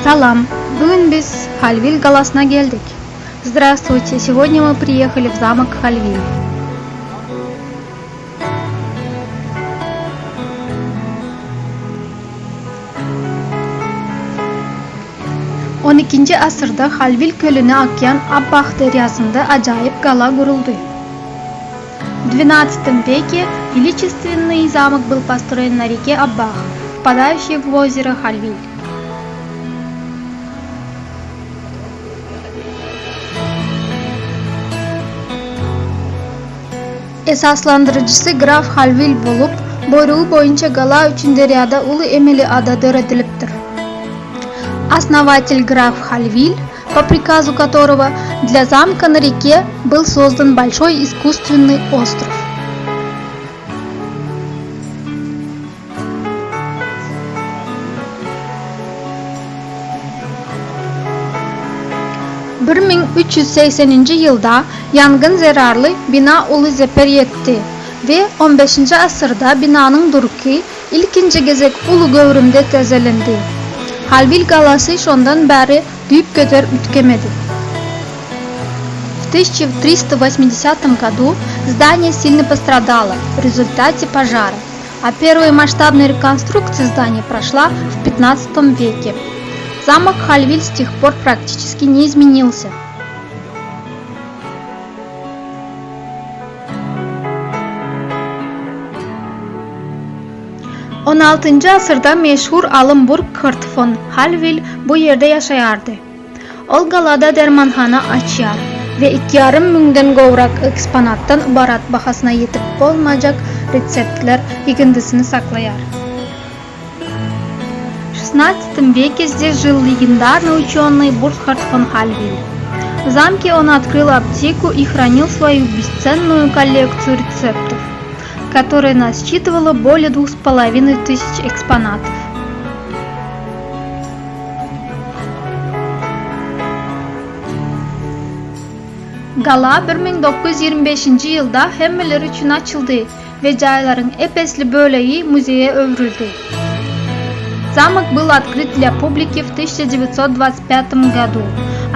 Salam! Bu gün biz Halwil galasyna geldik. Здравствуйте! Сегодня мы приехали в замок Хальвиль. On ikinji asyrda Halwil kölüne akýan Abbah derýasynda ajaýyp gala guruldy. В двенадцатом веке величественный замок был построен на реке Аббах, впадающей в озеро Хальвиль. Esaslandyryjysy graf Halwil bolup, buýrugy boýunça gala üçin derýada uly emeli ada döredilipdir. Основатель граф Хальвиль, по приказу которого для замка на реке был создан большой искусственный остров. 1380-nji ýylda ýangyn zerarly bina uly zeper ýetdi we on beşinji asyrda binanyň durky ilkinji gezek uly göwrümde täzelendi. Halwil galasy şondan bäri düýpgöter üýtgemedi. В тысяча триста восьмидесятом году здание сильно пострадало в результате пожара, а первая масштабная реконструкция здания прошла в пятнадцатом веке. Замок Хальвиль с тех пор практически не изменился. On altynjy asyrda meşhur alym Burkhard fon Halwil bu ýerde ýaşaýardy. Ol galada dermanhana açýar we iki ýarym müňden gowrak eksponatdan ybarat bahasyna ýetip bolmajak reseptler ýygyndysyny saklaýar. В шестнадцатом веке здесь жил легендарный ученый Буркхард фон Хальвиль. В замке он открыл аптеку и хранил свою бесценную коллекцию рецептов, которая насчитывала более двух с половиной тысяч экспонатов. Gala 1925-nji ýylda hemmeler üçin açyldy we jaýlaryň ep-esli bölegi muzeýe öwrüldi. Zamok был открыт для публики в 1925 году,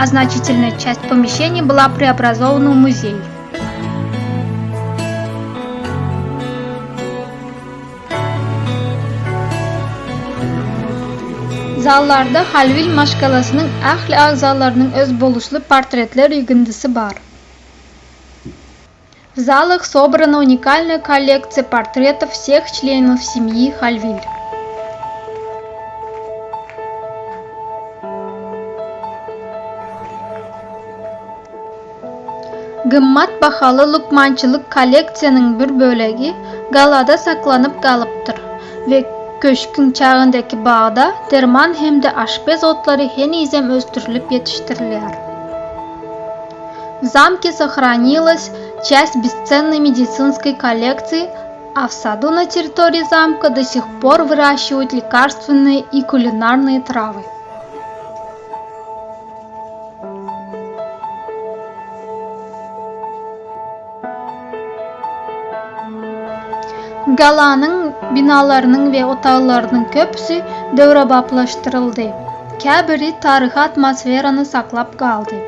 а значительная часть помещений была преобразована в музей. Zallarda Halwil maşgalasynyň ähli agzalarynyň özboluşly portretler ýygyndysy bar. W zalach sobrana unikalnaya kolleksiýa portretov vseh çlenov semýi Halwil. Gymmat bahaly lukmançylyk kolleksiýanyň bir bölegi galada saklanyp galypdyr we köşküň çägindäki bagda derman hem-de aşpez otlary henizem ösdürilip ýetişdirilýär. W zamke sохранилась часть бесценной медицинской коллекции, а в саду на территории замка до сих пор выращивают лекарственные и кулинарные травы. Galanyň binalarynyň we otaglarynyň köpüsi döwrebaplaşdyryldy, käbiri taryhy atmosferany saklap galdy.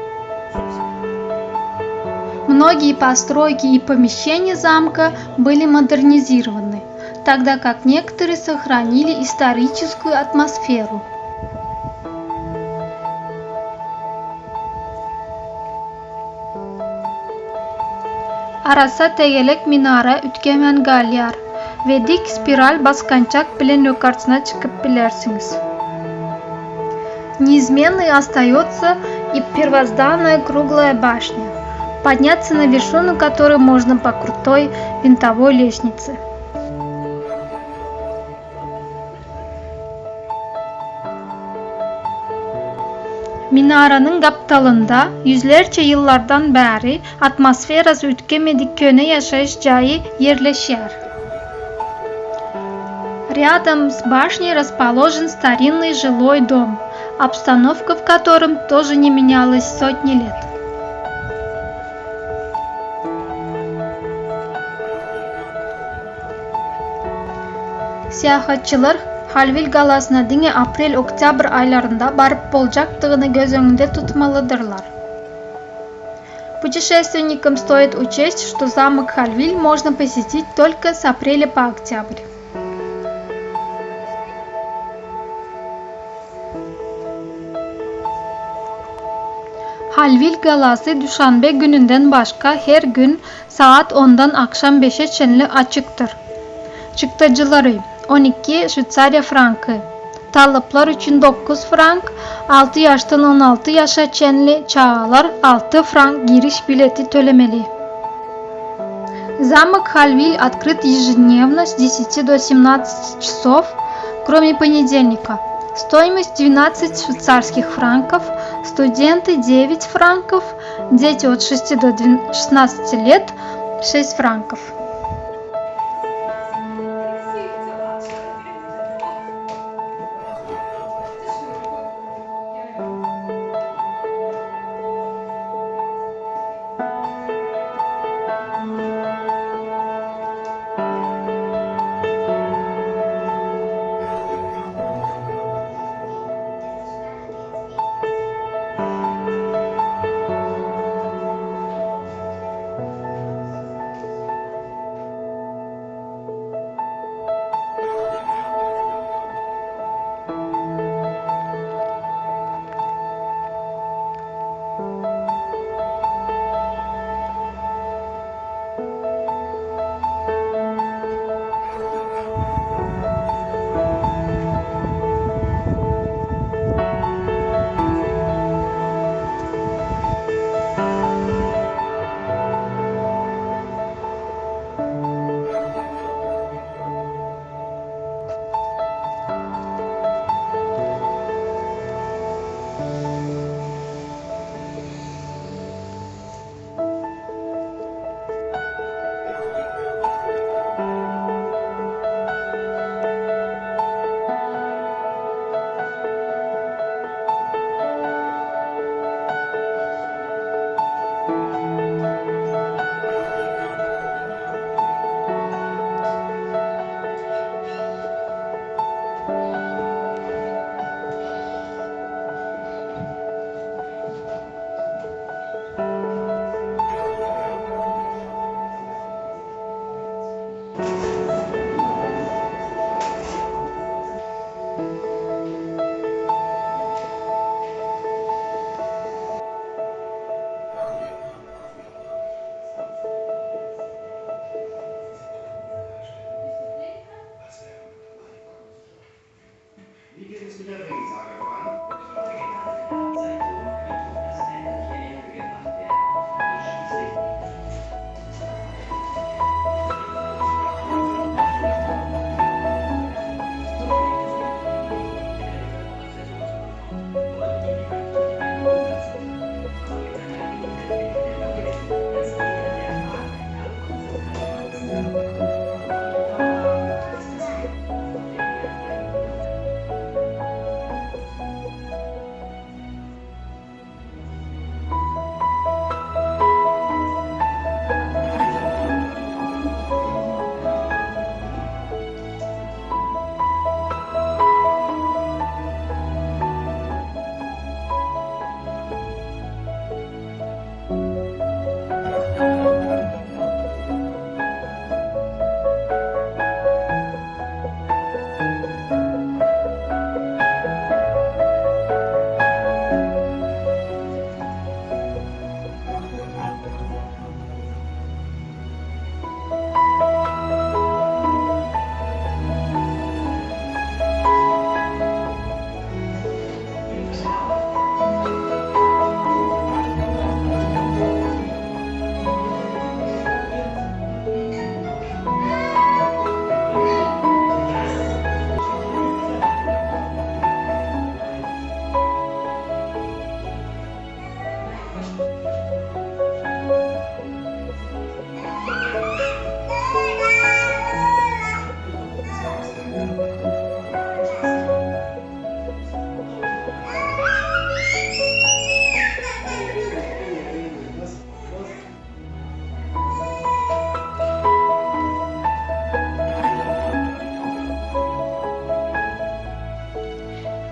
Многие постройки и помещения замка были модернизированы, тогда как некоторые сохранили историческую атмосферу. Arassa tegelek minara üýtgemän galýar we dik spiral basgançak bilen ýokarsyna çykyp bilersiňiz. Неизменной остается и первозданная круглая башня, подняться на вершину которой можно по крутой винтовой лестнице. Minaranyň gapdalynda ýüzlerçe ýyllardan bäri atmosferasy üýtgemedik köne ýaşaýyş jaýy ýerleşýär. Рядом с башней расположен старинный жилой дом, обстановка в котором тоже не менялась сотни лет. Syýahatçylar. Hallwil galasyna diňe aprel-oktýabr aýlarynda baryp boljakdygyny göz öňünde tutmalydyrlar. Путешественникам стоит учесть, что замок Хальвиль можно посетить только с апреля по октябрь. Hallwil galasy duşanbe gününden başga her gün sagat ondan agşam beşe çenli açykdyr. Çykdajylary, 12 şweýsariýa franky, talyplar üçin dokuz frank, alty ýaşdan 16 ýaşa çenli çagalar alty frank giriş bileti tölemeli. Zamok Hallwil otkryt ежедневно с десяти до семнадцати часов, кроме понедельника. Стоимость 12 швейцарских франков, студенты 9 франков, дети от 6 до 16 лет 6 франков.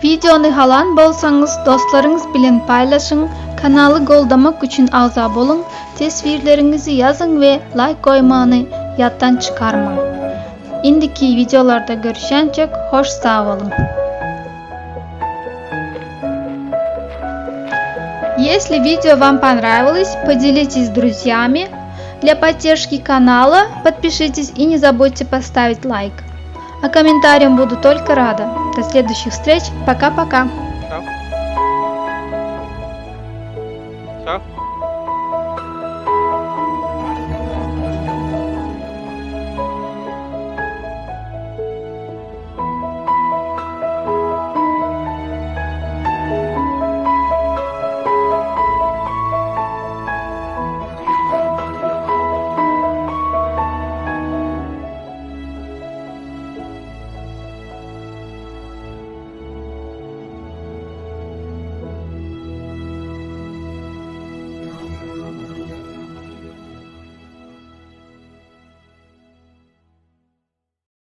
Wideony halan bolsaňyz dostlaryňyz bilen paýlaşyň, kanaly goldamak üçin agza boluň, teswirleriňizi ýazyň we laýk goýmany ýatdan çykarmaň. Indiki wideolarda görüşýänçek hoş sag boluň. Если видео вам понравилось, поделитесь с друзьями. Для поддержки канала подпишитесь и не забудьте поставить лайк. А комментариям буду только рада. До следующих встреч. Пока-пока.